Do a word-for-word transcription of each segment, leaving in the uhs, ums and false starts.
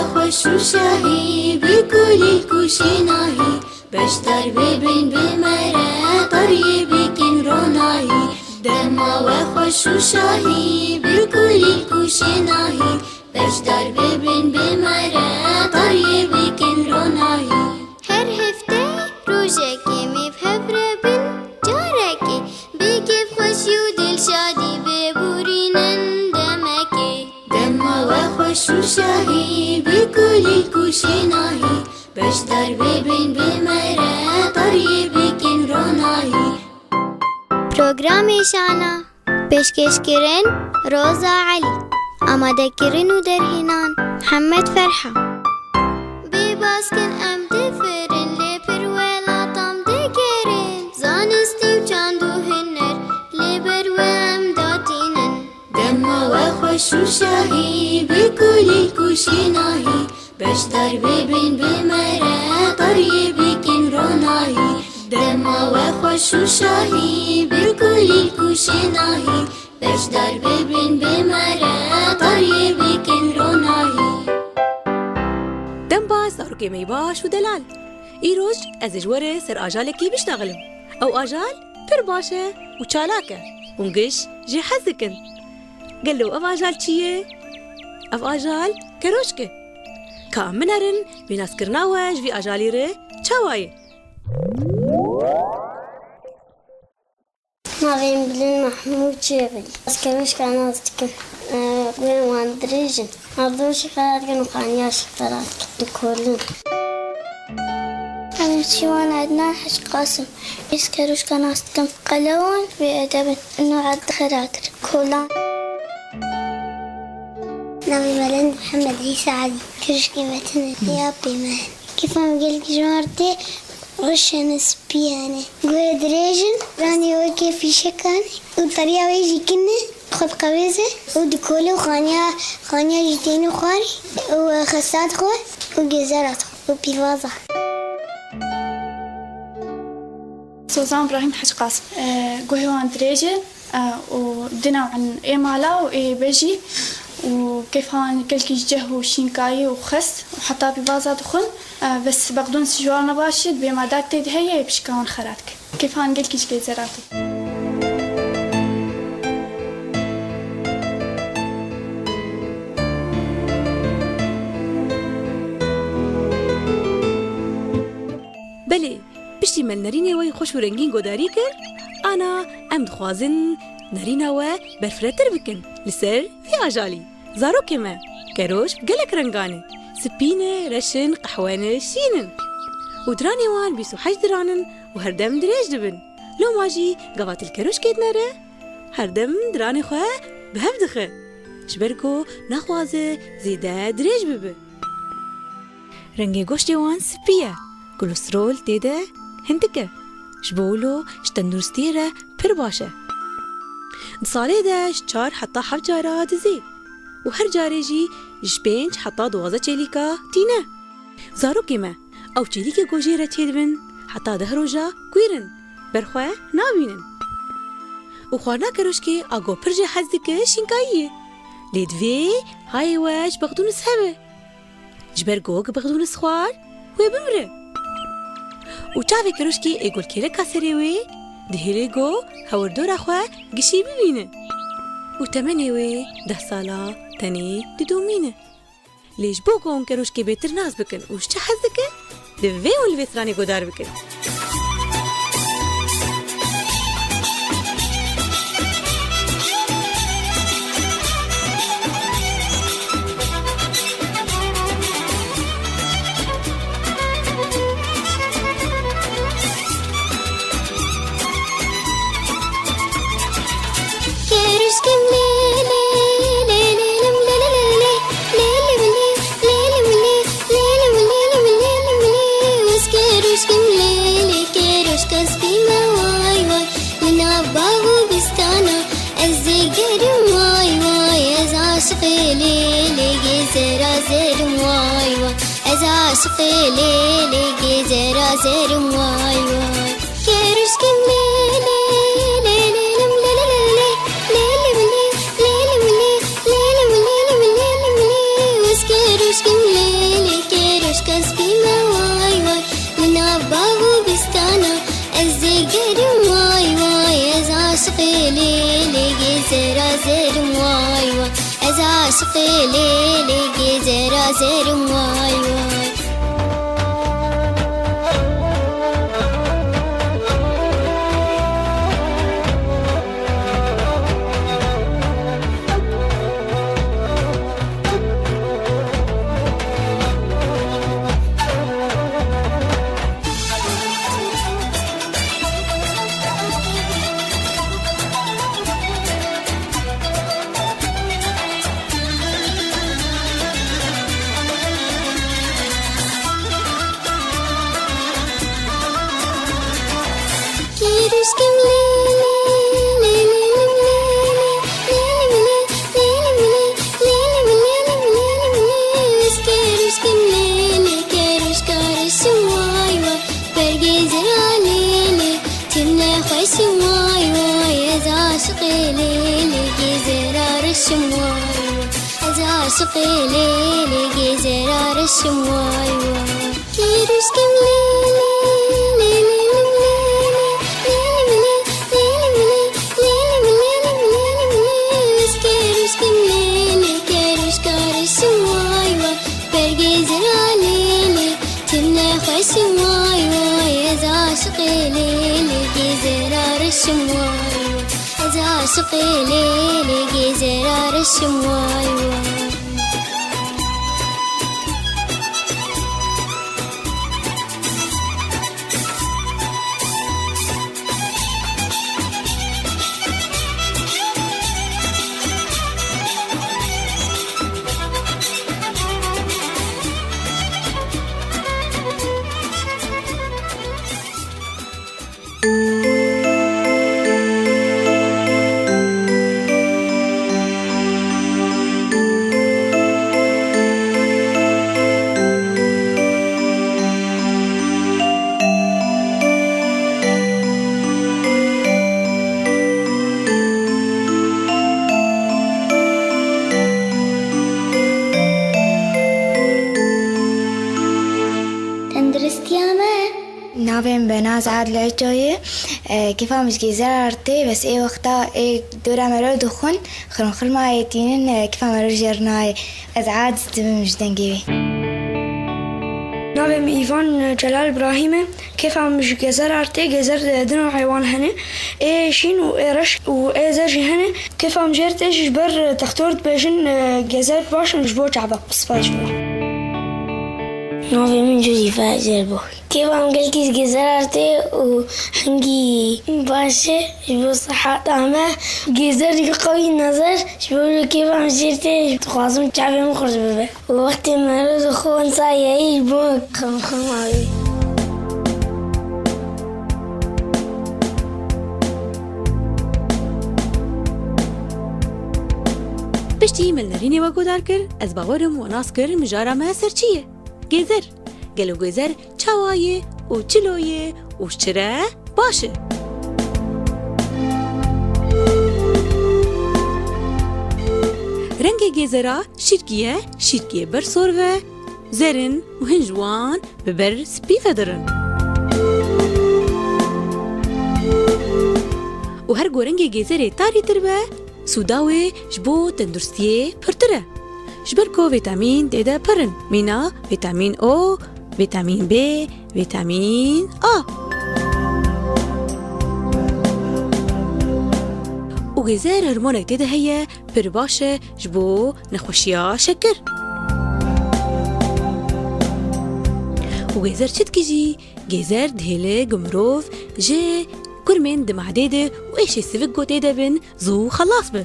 Xweş û şahî bi kulîlk û şênahî, beşdar bibin bi me re, tariyê bikin ronahî. Dema we xweş û şahî bi kulîlk û şênahî, beşdar bibin bi me re, tariyê bikin ronahî. Her hefte rojekê me bi hev re bin, carekê bi kêfxweşî û dilşadî biborînin demekê. Dema we xweş û şahî bi kulîlk û şênahî, beşdar bibin bi me re, tariyê bikin ronahî. Programê Şana. Pêşkêşkirin Roza Elî. Amadekirin û derhênan Mihemed Ferha. Bê baskin em difirin, lê pir welatan digerin. Zanistî û çand û huner, lê ber we em datînin. Dema we xweş û şahî, bi kulîlk û şênahî. Beşdar bibin bi me re, tariyê bikin ronahî. Dema we xweş û şahî, bi kulîlk û şênahî. Beşdar bibin bi me re, tariyê bikin ronahî. Dem baş zarokê me yê baş û delal. Îroj ez ê ji we re ser ajalekî biştaxilim. Ew ajal pir baş e û çalak e. Hûn giş jê hez dikin. Gelo ev ajal çi ye? Ev ajal keroşk e. Ka em binerin, vê naskirina we ji vî ajalî re çawa ye? Navê min Bilin Mehmûd Çêbirî. Ez keroşka nas dikim. Guhên wan dirêj in. Erdê jî xera dikin û xaniya jî xera dikin. Dikolin. Em Şîwan Ednan Hec Qasim. Ez keroşka nas dikim. Qelewan bêedeb in. Ino erdê xera kir. Kolan. Navê Melen Mihemed Îsa Elî. Keroşkê me tune ya pê me. Kêfa min gelkî ji wan re tê, reş hene, spî hene. Guhê dirêj in, ranê wekê fîşekan e û tariya wê jî kin e, xwe diqewêze û dikole û xaniya, xaniya jî têne xwarê û xesta dixwe û gêzera dixwe û pîvaza. Sozan Îbrahîm Hec Qasim. E, guhê wan dirêj e. E, û dina û ê mala û ê bejî û kêfan gelkî ji ceh û şînkayî û xest û heta pîvaza dixwin. E, bes bexdûn sijwal nebaşî, dibê madak tê de heye, pişka wan xera dike. Kêfan gelkî ji gêzera tê. Belê, piştî me li nerînê we yê xweş û rengîn godarî kir, ana em dixwazin nerîna we berfirehtir bikin li ser vî ajalî. Zarokê me, keroşk gelek rengan e. Spî ne, reş in, qehwe ne, şîn in. Û diranê wan bîst û heşt diran in û herdem dirêj dibin. Loma jî gava tu li keroşkê dinere, herdem diranê xwe bi hev dixe. Ji ber ku naxwaze zêde dirêj bibe. Rengê goştê wan spî ye, kolesterol tê de hindik e. Ji bo wilo ji tenduristiyê re pir baş e. Di salê de ji çar heta heft cara dizê û her carê jî ji pênc heta duwazdeh çêlîka tîne. Zarokê me, ew çêlîkê ku jê re çêdibin, heta deh roja kwîr in, berxwe nabînin. Û xwarina keroşkê a ku pir jê hez dike şînkayî ye. Lê divê hayê we ji bexdûnis hebe. Ji ber ku wek bexdûnis xwar, wê bimire. Û çavê keroşkê ê ku li kêleka serê wê, dihêle ku hewirdora xwe gişî bibîne. Û temenê wê deh sala tenê didomîne. Lê ji bo ku hûn keroşkê bêtir nas bikin û ji çi hez dike, divê hûn li vê stranê guhdar bikin. Kerişkim lê lê, lê lê lim lê lê lê lê, lê lim lê, lê lim lê, lê lim lê, lim lê lim lê. Wez kerişkim lê lê, kerişka spî me way way. Li nav bav û bistana ez ê gerim way way. Ez aşiqê lê lê, gêzera zerim way way. Ez aşiqê lê lê, gêzera zerim way way. Kerişkim lê lê, lê lê lim lê lê lê lê, lê lim lê, lê lim lê, lê lim lê lim lê lim lê. Wez kerişkim lê Ez aşiqê lêlê, gêzera zerim way way. Keruşkim lê lê, lê lê lim lê lê, lê lim lê, lê lim lê, lê lim lê lim lê lim lê. Ez keruşkim lê lê, keruşka reşim way way. Ber gêzera lê lê, tim ne xweşim way way. Ez aşiqê lê lê, gêzera reşim way way. Ez aşiqê lê lê, gêzera reşim way way. Keruşkim lê lê, lê lê lim lê lê, lê lim lê, lê lim lê, lê lim lê lim lê lim lê. Ez keruşkim lê lê, keruşka reşim way way. Ber gêzera lê lê, tim ne xweşim way way. Ez aşiqê lê lê, gêzera reşim way way. Ez aşiqê lê lê, gêzera reşim way way. Tenduristiya me. Navê min Benaz Adil Ecoyê. E, kêfa min ji gêzer re tê, bes ê wexta ê dora me re dixwin, xirmxirma ê tînin, e, kêfa me re jêr nayê. Ez aciz dibim ji dengê wê. Navê min Îvan Celal Îbrahîm e. Kêfa min ji gezer re tê, gezer din û heywan hene. Ê şîn û ê reş û ê zer jî hene. Kêfa min jêr tê jî ji ber textor dibêjin, e, gezer baş in ji bo çava. Spas ji bo. Navê min Cuzîfe Ecelbok. Kêfa min gelkî ji gezer re tê û hingî baş e ji bo siheta me. Gezer jî qewî nazer, ji bo wê kêfa min jêr tê, dixwazim çavê min xurt bibe. Û wextê me re dixwin sayeyî ji bo xemxema wê. Piştî min li nêrînê we guhdar kir, ez bawer im we nas kir mijara me ser çi ye. Gêzer. Gelo gêzer çawa ye û çilo ye û ji çi re baş e? Rengê gêzera şîrkî ye, şîrkiyê ber sor ve, zerin û hin ji wan bi ber spî ve dirin. Û her ku rengê gêzerê tarîtir be, sûda wê ji bo tenduristiyê pirtir e. Ji ber ku vîtamîn tê de pir in, mîna vîtamîn O, vîtamîn B, vîtamîn A. Û gêzer hormonek tê de heye, pir baş e ji bo nexweşiya şeker. Û gêzer çi dikî jî? Gêzer dihêle ku mirov ji kurmên di madê de û êşê sivik ku tê de bin zû xelas bi.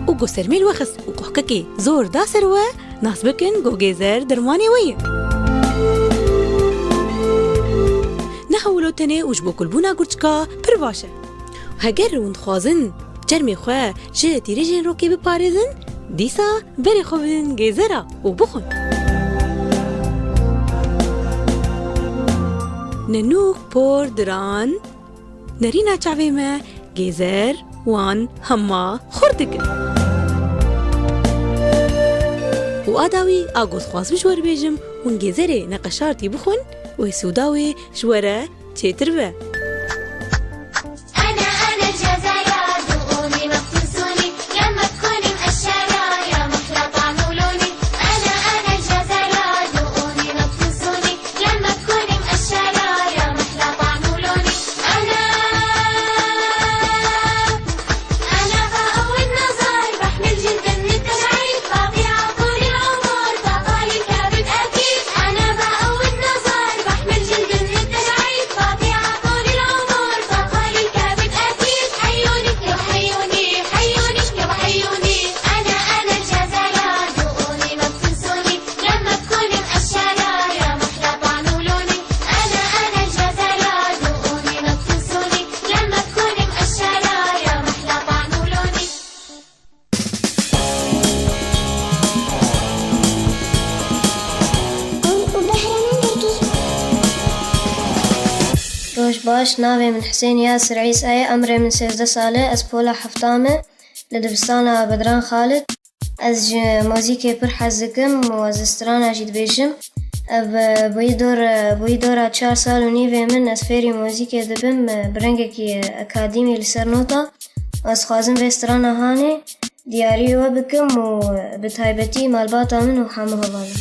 Û ku sermêl wexist û quhkekê zor da ser we, nas bikin ku gêzer dermanê we ye. Ne hewlo tenê û ji bo kulbûna gurçika pir baş e. Heger hûn dixwazin çermê xwe ji tîrêjên rokê biparêzin, dîsa berê xwe bidin gêzera û bixwin. Nenûk por diran, nerîna çavê me gêzer wan hema xurt dikin. Û a dawî a ku dixwazim ji we re bêjim, hûn gêzerê neqeşartî bixwin, wê sûda wê ji we re çêtir be. أنا، أنا الجزائر. Baş, navê min Hisên Yasir Îsa ye, emrê min sêzdeh sal e, ez pola hefta me li dibistana Bedran Xalid. Ez ji muzîkê pir hez dikim û ez strana jî dibêjim. Ev, bi wî dor, bi wî dora çar sal û nîvê min ez fêrî muzîkê dibim, bi rengekî akadîmî li ser nota. Ez dixwazim vê strana hanê diyarî we bikim û bi taybetî malbata min û hemû hevalên.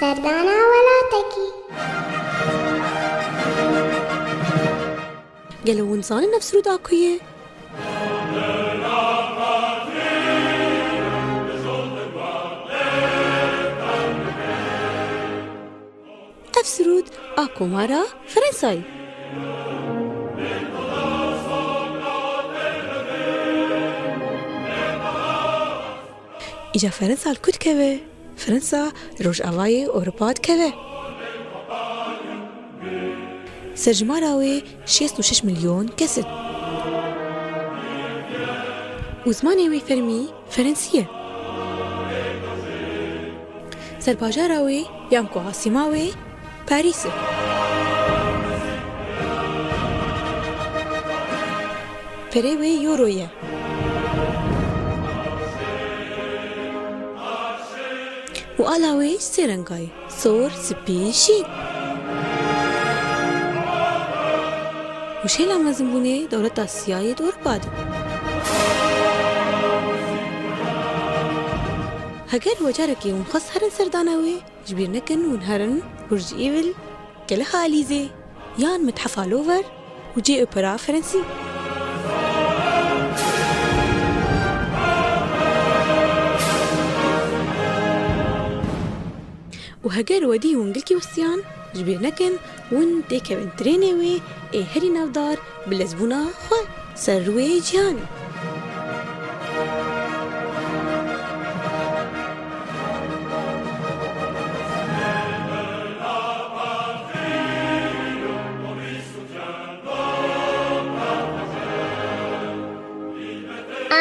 Serdana welatekî. Gelo hûn zanin ev sirûd a ku ye? Ev sirûd a Komara Frensayê. Îca Fransa li ku dikeve? Fransa li rojavayê Ewropa dikeve. Serjimara wê şêst û şeş milyon kes in. Û zimanê wê fermî Frensî ye. Serbajara wê yan ku asîma wê Parîs e. Perê wê euro ye. Û ala wê ji sê renga ye. Sor, spî, şîn. Û şêla mezinbûnê dewleta siyayê di Ewropa de. Heger we carekê hûn xwest herin serdana wê, ji bîr nekin hûn herin Burj Îfel, Kelexa Elîzê yan Methefa Louvre û cê opera Frensî. Û heger wedî hûn gilkî westiyan, ji bîr nekin hûn têkevin trênê wê ê herî navdar bi lezbûna xwe ser rûyê cîhanê.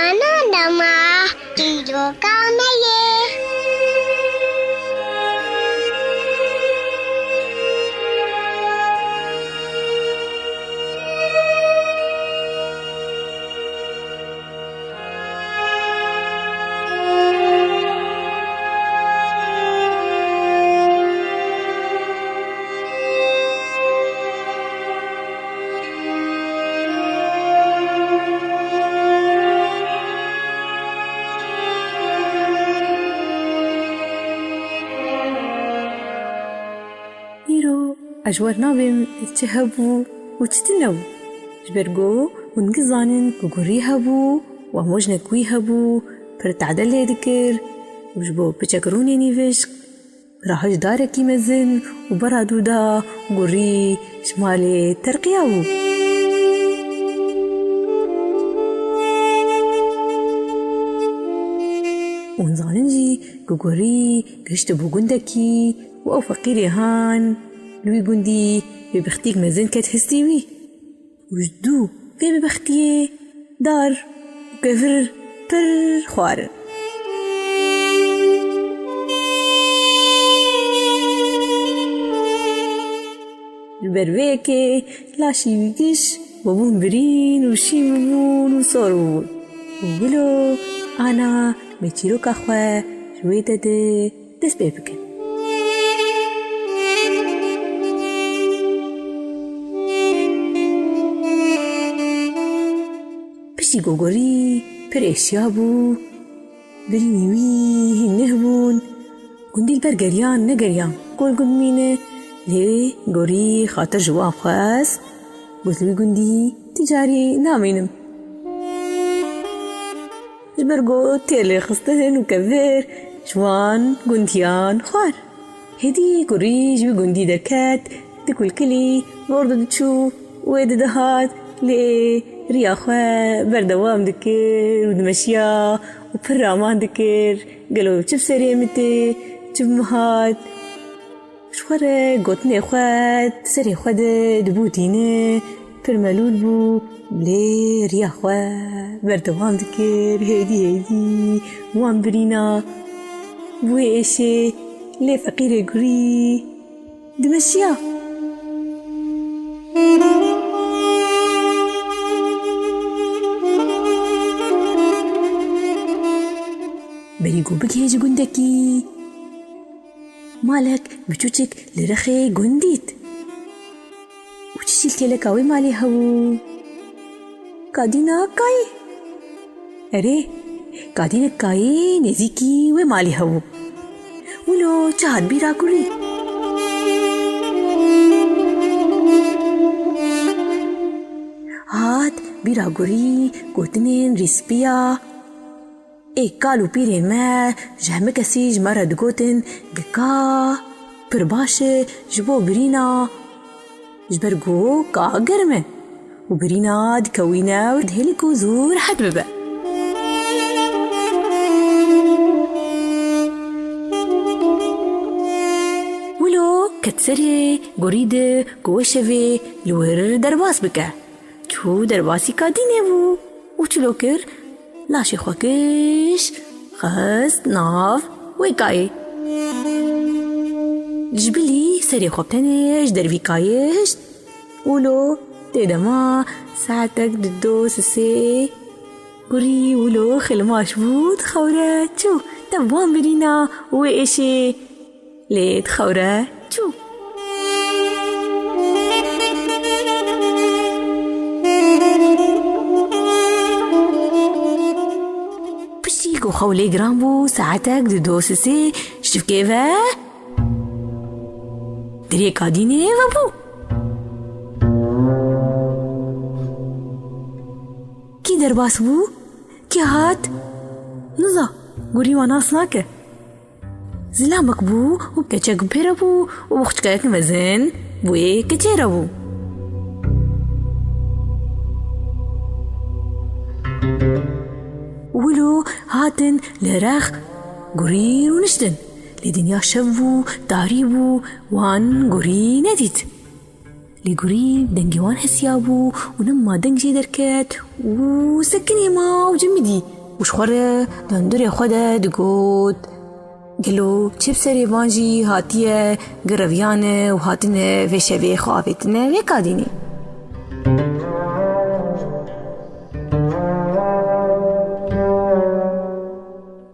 Ana dema çîroka me ye. Îro ez ji we re nabêm çi hebû û çi tune bû. Ji ber ku hûn gizanin ku gurî hebû û emojinek wî hebû, pir tade lê dikir û ji bo piçek rûnê nîvişk, rahişt darekî mezin û bera dû da gurî ji malê terqiyabû. Hûn zanin jî ku gurî gihiştibû gundekî û ew feqîrê han li wî gundî bêbextiyek mezin ket hestî wî. Û ji dû vê bêbextiyê dar û kevir pir xwarin. Ji ber vê yekê laşî wî giş webûn birîn û şîn bibûn û sor bibûn. Û wilo ana me çîroka xwe ji wê de de dest pê bikin. Piştî ku gurî pir êşiya bû, birînî wî hîn neh bûn, gundî li ber geriyan negeriyan ku li gund bimîne, lê gurî xatir ji wan xwest, got li wî gundî ti carî namînim. Ji ber ku têlê xistin û kevir ji wan gundiyan xwar. Hêdî gurî ji wî gundî derket, dikulkilî, bi ordo diçû û wê didihat, lê riya xwe berdewam dikir û dimeşiya û pir raman dikir, gelo çi bi serê min tê, çi bi min hat. Ji xwe re gotinê xwe di serê xwe de dibûtîne, pir melûl bû, lê riya xwe berdewam dikir, hêdî hêdî wan birîna. Bûye êşê, lê feqîrê gurî dimeşiya. Berî ku bigihê ji gundekî, malek biçûçik li rexê gund dît. Û çi çîlkêleka wê malê hebû? Kadîna kayê. Erê, kadînek kayê nêzîkî wê malê hebû. Wilo çi hat bîra gurî? Hat bîra gurî gotinên rîspiya. Ê kal û pîrên me ji hemî kesî ji me re digotin, gika pir baş e ji bo birîna, ji ber ku ka germ e û birîna dikewîne û dihêlî ku zû rehet bibe. Wilo ket serê gurî de ku wê şevê li wir derbas bike. Çû derbasî kadînê bû û çilo kir, laşê xwe giş xist nav wê kayê. Ji bilî serê xwe bi tenê ji dervî kayişt. Wilo tê dema saetek dido sisê. Gurî wilo xilmaş bû, dixewre çû. Te bi wan birîna wê êşê lê dixewre çû. Piştî ku xew lê giran bû, saetek dido sisê ji tivkê ve dirêka dînê vebû. Kî derbas bû? Kî hat? Niza, gurî wan nas nake. Zilamek bû û keçek bi pê re bû û bi xwişkek mezin bi wê keçê re bû. Wilo hatin li rex gurî rûniştin. Lê dinya şev bû, tarî bû, wan gurî nedît. Lê gurî dengê wan hesiyabû û nema deng jê derket û sekinî ma û cimidî û ji xwe re dondurê xwe de digot, gelo çi bi serê van jî hatiye gireviyane û hatine vê şevê xwe avêtine vê kadînê?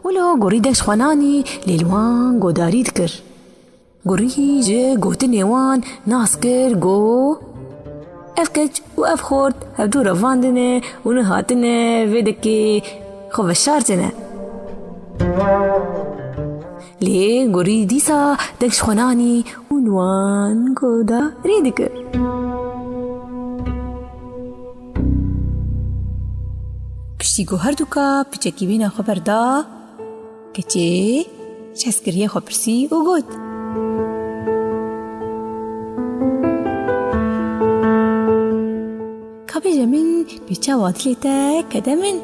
Wilo gurî deng ji xwe nanî, lê li wan godarî dikir. Gurî ji gotinê wan nas kir, got, ev keç û ev xort hevdû revandine û nihatine vê dekê xwe veşartine. Lê gurî dîsa deng ji xwe nanî û li wan godarî dikir. Piştî ku herduka piçekî bîna xwe berda, keçê ji hezkiriyê xwe pirsî û got, ka bêje min, bê çawa dilê te kete min?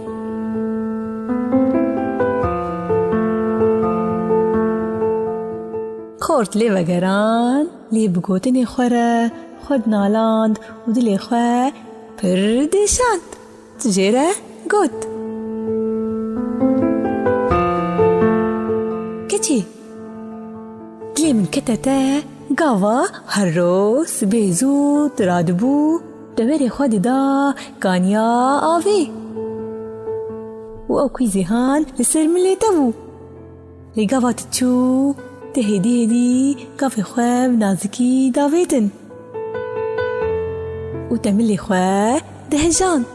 Xort lê vegeran, lê bi gotinê xwe re xwe dinaland û dilê xwe pir dêşand. Jê re got, keçê, dilê min kete te, gava her roj sibê zû tu radibû, deverê xwe dida kaniya avê û ew kwîzê han li ser milê te bû. Lê gava tu çû, te hêdî hêdî gavê xwe bi nazikî davêtin û te milê xwe dihejand.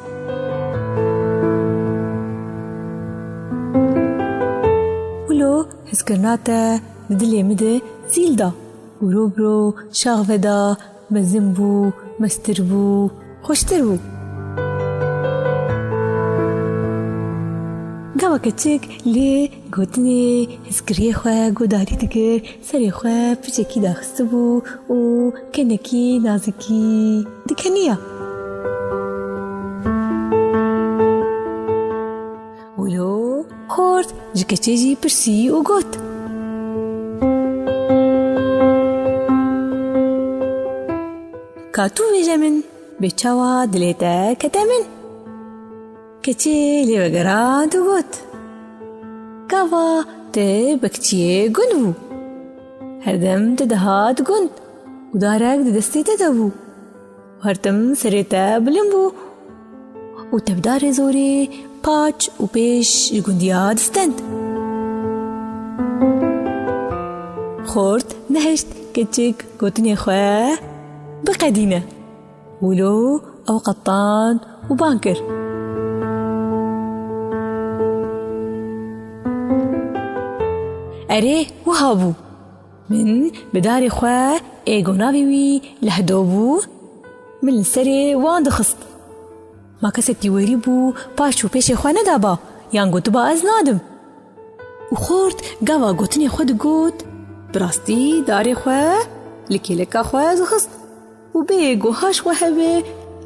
Wilo hizkirina te di dilê min de zîl da. Biro biro şax veda, mezin bû, mestir bû, xweştir bû. Gava keçik lê gotinê hizkiriyê xwe godarî dikir, serê xwe piçekî daxistibû û kenekî nazikî dikeniya. Wilo xort ji keçê jî pirsî û got, ka tu bêje min, bê çawa dilê te kete min? Keçê lê vegerand û got, gava te bekçiyê gund bû. Herdem te dihat gund û darek di destê te de bû. Her tim serê te bilind bû û te bi darê zorê paç û pêş ji gundiya distend. Xort nehişt keçik gotinê xwe biqedîne. Wilo ew qetand û ban kir, erê, wiha bû. Min bi darê xwe ê ku navê wî Lehdo bû, min li serê wan dixist. Ma kesekî werî bû, paş û pêşê xwe nedaba, yan gotiba ez nadim. Û xort gava gotinê xwe digot, bi rastî darê xwe li kêleka xwe dixist. Û bê guha ji xwe hebe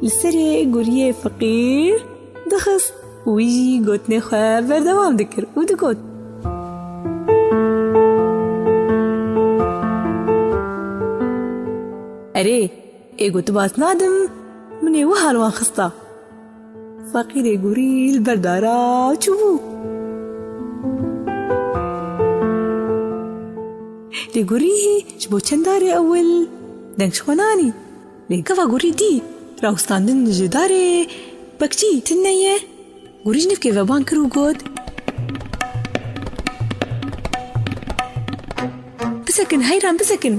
li serê guriyê feqîr dixist û wî jî gotinê xwe berdewam dikir û digot, erê, ê ku tu bas nadim, min ê wiha li wan xista. Feqîrê gurî li ber dara çûbû. Lê gurî ji bo çend darê ewil deng ji xwe nanî. Lê gava gurî dî rawestandin ji darê bekçî tune ye, gurî ji nivkê veban kir û got, "Bisekin heyran, bisekin,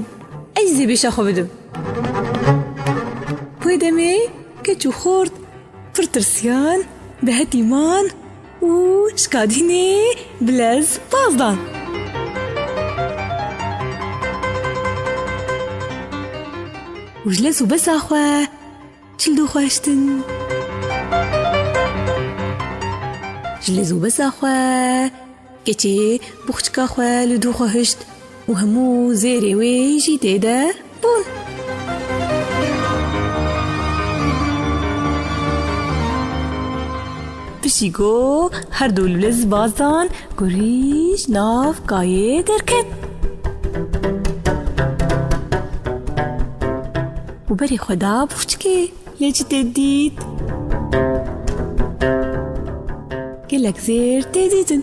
ez jî zêbêşa xwe bidim." Wê demê keç û xort pir tirsiyan, bi hetî man û ji kadînê bi lez baz dan. Û ji lez û beza xwe çil dû xwe hiştin. Ji lez û beza xwe keçê bûxçika xwe li dû xwe hişt û hemû zêrê wê jî tê de bûn. Pişî ku her du li lez baz dan, gurî ji nav kayê derket. Û berê xwe da bûxçikê. Lê çi tê dît? Gelek zêr tê dîtin.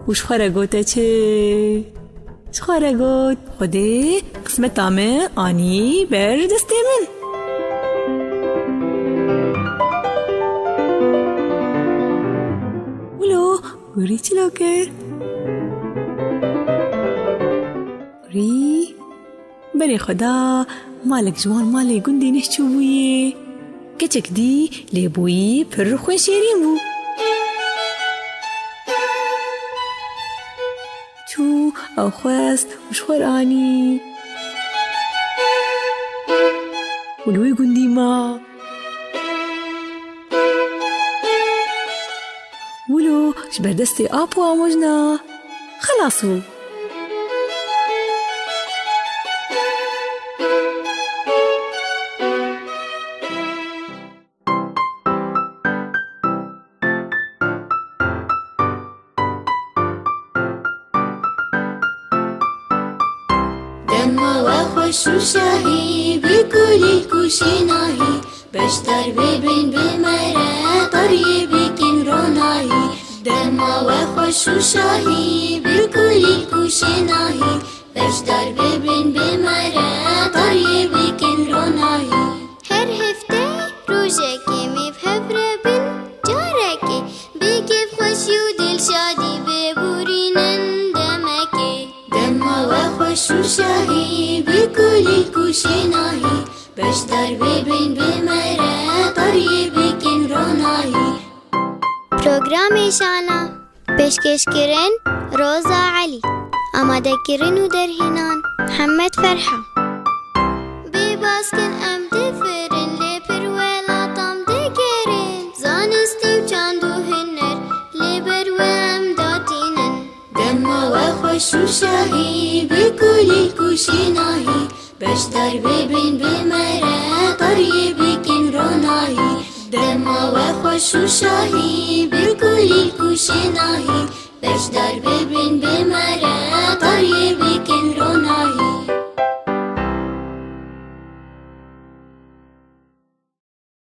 Û ji xwe re gote çi? Ji xwe re got, "Xwedê qismeta min anî ber destê min." Wilo, gurî çilo kir? Gurî Berê xwe da malek ji wan malê gundê neh çûbûyê. Keçek dî lê bûyî pir xwêşêrîn bû. Çû, ew xwest û ji xwe re anî. Û li wê gundî ma. Wilo ji ber destê ap û amojna xelas bû. Dema we xweş û şahî, bi kulîlk û şênahî, beşdar bibin bi me re, tariyê bikin ronahî. Dema we xweş û şahî, bi kulîlk û şênahî, beşdar bibin bi me re, tariyê bikin ronahî. Her hefte rojekê me bi hev re bin, carekê bi kêf xweşî û dilşadî biborînin demekê. Dema we xweş û şahî, bi kulîlk û şênahî, beşdar bibin bi me re, tariyê bikin ronahî. Programê Şana. Pêşkêşkirin, Roza Elî. Amadekirin û derhênan, Mihemed Ferha. Bê baskin em difirin, lê pir welatan digirin. Zanistî û çand û huner, lê ber we em datînin. Dema we xweş û şahî, bi kulîlk û şênahî, beşdar bibin bi me re, tariyê bikin ronahî. Dema we xweş û şahî, bi kulîlk û şênahî, beşdar bibin bi me re, tariyê bikin